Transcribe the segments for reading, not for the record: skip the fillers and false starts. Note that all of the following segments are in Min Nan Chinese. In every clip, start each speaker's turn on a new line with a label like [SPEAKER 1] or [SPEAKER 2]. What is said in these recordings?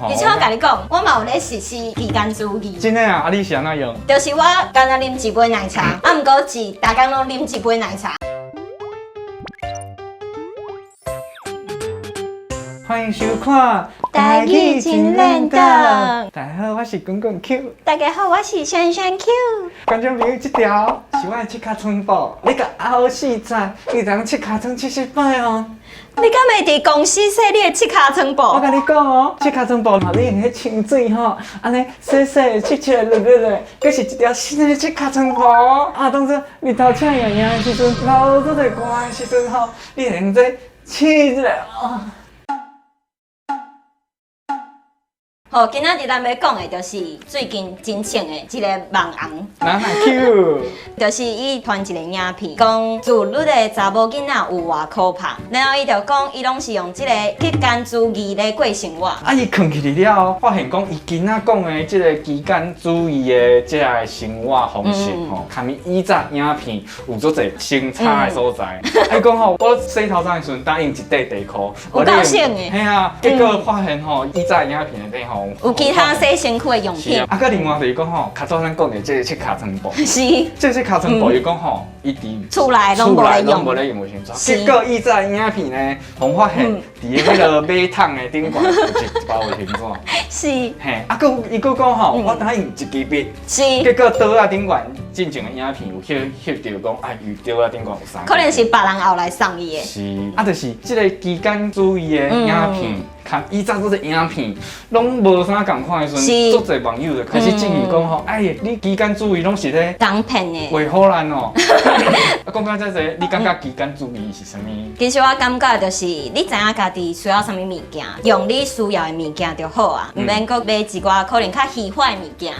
[SPEAKER 1] 而且我共你講，我嘛有咧實施極簡主義。
[SPEAKER 2] 真的啊？啊你是按怎用？
[SPEAKER 1] 就是我干焦啉一杯奶茶，啊，毋過是逐工攏啉一杯奶茶。
[SPEAKER 2] 歡迎收看《
[SPEAKER 1] 台語真練檔》。
[SPEAKER 2] 大家好，我是滾滾 Q。
[SPEAKER 1] 大家好，我是萱萱 Q。
[SPEAKER 2] 觀眾朋友，這條是我的拭跤床布，你共拗四次，你通拭尻川70擺哦。
[SPEAKER 1] 你敢會佇公司洗你的拭尻川布？
[SPEAKER 2] 我共你講哦，拭尻川布，你用彼清水吼，按呢洗洗拭拭漉漉的，閣是一條新的拭尻川布。啊，當作日頭赤炎炎的時陣，流足濟汗的時陣吼，你會用這拭一下哦。
[SPEAKER 1] 好，今仔日咱欲講的，就是最近真衝的一個網紅。
[SPEAKER 2] 娜娜 Q？
[SPEAKER 1] 就是伊傳一個影片，講自律的查某囡仔有偌可怕，然後伊就講伊攏是用這個極簡主義咧過生活。
[SPEAKER 2] 啊，伊囥起來了後，發現講伊囡仔講的這個極簡主義的這个生活方式吼，佮伊以前影片有足濟相差的所在。啊，伊講吼，我洗頭鬃的時陣答應一塊地褲，
[SPEAKER 1] 有夠省的。
[SPEAKER 2] 嘿啊，結果發現吼，以前影片內底吼，
[SPEAKER 1] 有其他洗身軀的用品。
[SPEAKER 2] 啊，閣另外就是講吼，較早咱講的這個拭尻川布，這個拭尻川布，伊講吼，伊佇
[SPEAKER 1] 厝內攏無咧用，
[SPEAKER 2] 無咧用衛生紙。結果以前影片呢，予發現佇彼个馬桶的頂懸有一包衛生紙。嘿，啊，閣伊閣講吼，我答應一支筆。結果桌仔頂懸進前的影片有翕翕著講，啊，伊桌仔頂懸有三。
[SPEAKER 1] 可能是別人後來送伊的。
[SPEAKER 2] 是，啊，就是這个極簡主義的影片，佮以前這个影片攏無啥仝款的時陣，足濟網友就開始質疑講吼，哎，你極簡主義攏是咧
[SPEAKER 1] 詐騙的，
[SPEAKER 2] 畫唬爛哦。啊，講到這濟，你感覺極簡主義是啥物？
[SPEAKER 1] 其實我感覺就是，你知影家己需要啥物物件，用你需要的物件就好啊，毋免閣買一寡可能較虛華的物件。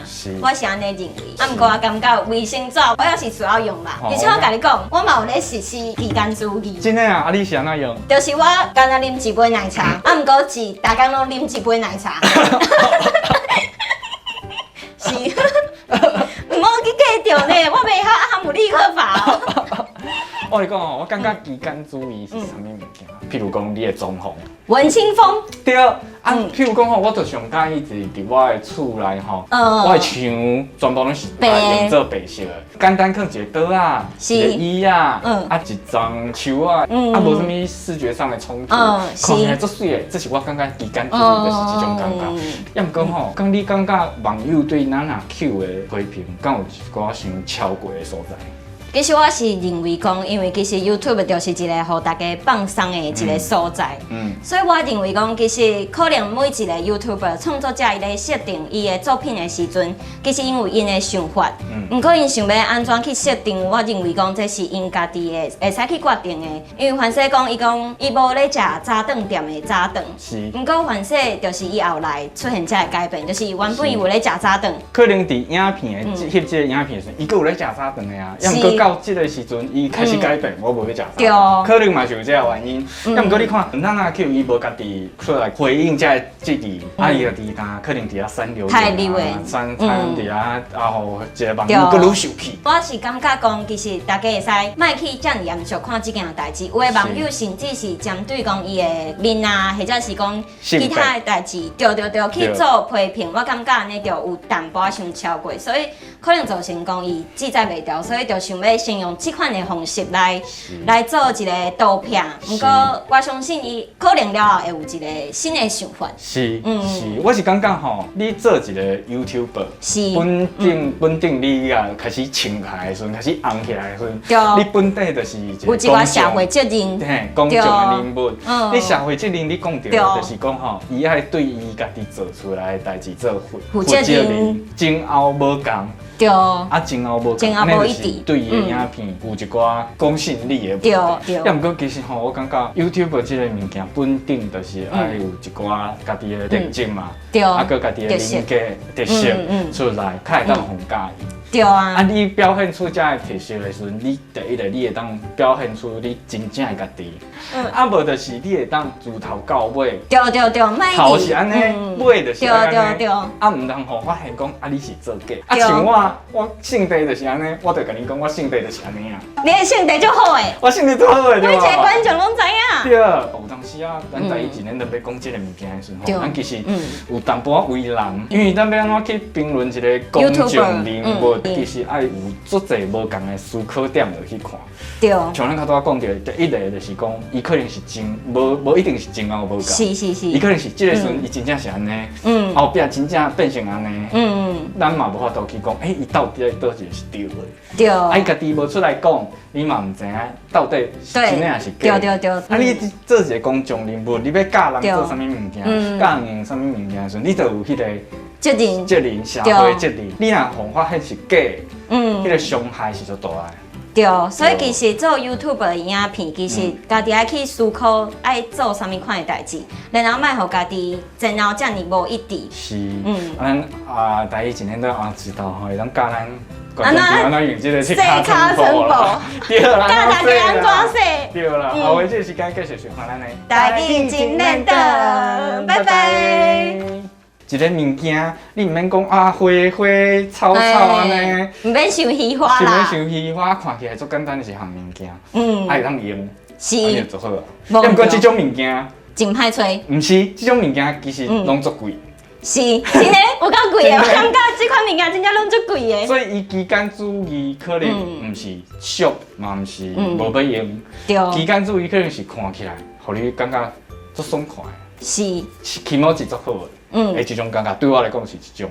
[SPEAKER 1] 我是按呢認為。啊，毋過我感覺衛生紙我猶是需要用啦。而且我共你講，我嘛有咧實施極簡主義。
[SPEAKER 2] 真的啊？啊，你是按怎用？
[SPEAKER 1] 就是我干焦啉一杯奶茶，啊，毋過是逐工攏啉一杯奶茶。是，毋好去計著呢，我袂曉哈姆立克法哦。
[SPEAKER 2] 我共你講哦，我感覺極簡主義是啥物物件？譬如講你的裝潢，
[SPEAKER 1] 文青風。
[SPEAKER 2] 對啊，譬如講吼，我就上佮意就是佇我的厝內吼，我的牆全部攏是用做白色的，簡單囥一个桌仔，一個椅仔，啊一張樹仔，啊無啥物視覺上的衝突，看起來足媠的，這是我感覺極簡主義就是這種感覺。抑毋過吼，講你感覺網友對娜娜 Q 的批評，敢有一寡傷超過的所在？
[SPEAKER 1] 其實我是認為講，因為其實 YouTube 就是一個予大家放鬆的一個所在，所以我認為講，其實可能每一個 YouTuber 創作者伊咧設定伊的作品的時陣，其實𪜶有𪜶的想法，毋過𪜶想欲按怎去設定，我認為講這是𪜶家己的會使去決定的。因為凡勢講，伊講伊無咧食早頓店的早頓，毋過凡勢就是伊後來出現這个改變，就是原本伊有咧食早頓，
[SPEAKER 2] 可能佇影片的翕這个影片的時陣，伊閣有咧食早頓的啊，抑毋過到這个時陣，伊開始改變，我無欲食早頓，可能嘛是有這个原因。抑毋過你看，娜娜 Q 伊無家己出來回應這个質疑，啊，伊就佇呾可能佇遐刪留言啊，刪刪佇遐啊，予一個網友閣愈生氣。
[SPEAKER 1] 我是感覺講，其實大家會使莫去遮爾嚴肅看這件代誌，有的網友甚至是針對講伊的面啊，或者是講其他的代誌，對對對，去做批評。我感覺按呢就有淡薄仔傷超過，所以可能造成講伊志在袂牢，所以就想欲先用這款的方式來做一個圖片。毋過我相信伊可能了後會有一個新的想法。
[SPEAKER 2] 是，是，我是感覺吼，你做一個 YouTuber，本頂本頂你啊開始穿起來的時陣，開始紅起來的時陣，你本底就是一個
[SPEAKER 1] 有一寡社會責任，
[SPEAKER 2] 嘿，公眾的人物。你社會責任，你講著就是講吼，伊愛對伊家己做出來的代誌做負責任，前後無仝。啊，前後無仝，按呢就是對伊的影片有一寡公信力的問題。抑毋過其實吼，我感覺 YouTuber 這個物件本頂就是愛有一寡家己的特徵嘛，啊，閣家己的人格特色出來，較會當予人佮意。啊，你表現出這个特色的時陣，你第一個你會當表現出你真正的家己。啊，無就是你會當自頭到尾。
[SPEAKER 1] 對對對，
[SPEAKER 2] 頭是按呢，尾就是按呢。啊，毋通予發現講啊，你是做假。啊，像我，我性地就是按呢，我就共你講，我性地就是按呢啊。
[SPEAKER 1] 你的性地足好的。
[SPEAKER 2] 我性地足好的，
[SPEAKER 1] 每一個觀眾攏知影。
[SPEAKER 2] 對，有當時啊，咱台語一年都欲講這个物件的時候，咱其實有淡薄仔為難，因為咱欲按怎去評論一個公眾人物，其實愛有足濟無仝的思考點落去看。像咱較拄仔講著，第一个就是講，伊可能是真，無一定是真抑無仝。伊可能是這个時陣，伊真正是按呢，後壁真正變成按呢。咱嘛無法度去講，欸，伊到底佗一個是對的。啊，伊家己無出來講，你嘛毋知影到底是真的抑是假。啊，你做一個公眾人物，你欲教人做啥物物件，教人用啥物物件的時陣，你就有彼個
[SPEAKER 1] 責任。
[SPEAKER 2] 責任，社會責任。你若予發現是假的，彼個傷害是足大的。
[SPEAKER 1] 對，所以其實做 YouTube 的影片，其實家己愛去思考愛做啥物款的代誌，然後莫予家己前後遮爾無一致。
[SPEAKER 2] 是，咱啊，台語一年都啊知道吼，會當教咱觀眾按怎用這個洗跤床布啦。對啦，
[SPEAKER 1] 教大家按怎洗。
[SPEAKER 2] 對啦，後尾這個時間繼續收看咱的
[SPEAKER 1] 台語真練轉，拜拜。
[SPEAKER 2] 一个物件，你毋免講啊，花花草草按呢，
[SPEAKER 1] 毋免傷虛華啦。
[SPEAKER 2] 毋免傷虛華，看起來足簡單的一項物件，愛會當用，按呢就好啊。毋過這種物件
[SPEAKER 1] 真歹揣。
[SPEAKER 2] 毋是，這種物件其實攏足貴。
[SPEAKER 1] 是，真的有夠貴的，我感覺這款物件真正攏足貴的。
[SPEAKER 2] 所以伊極簡主義可能毋是俗，嘛毋是無欲用。極簡主義可能是看起來，予你感覺足爽快。
[SPEAKER 1] 是。
[SPEAKER 2] 是気持ち足好的。欸，這種感覺對我來講是這種。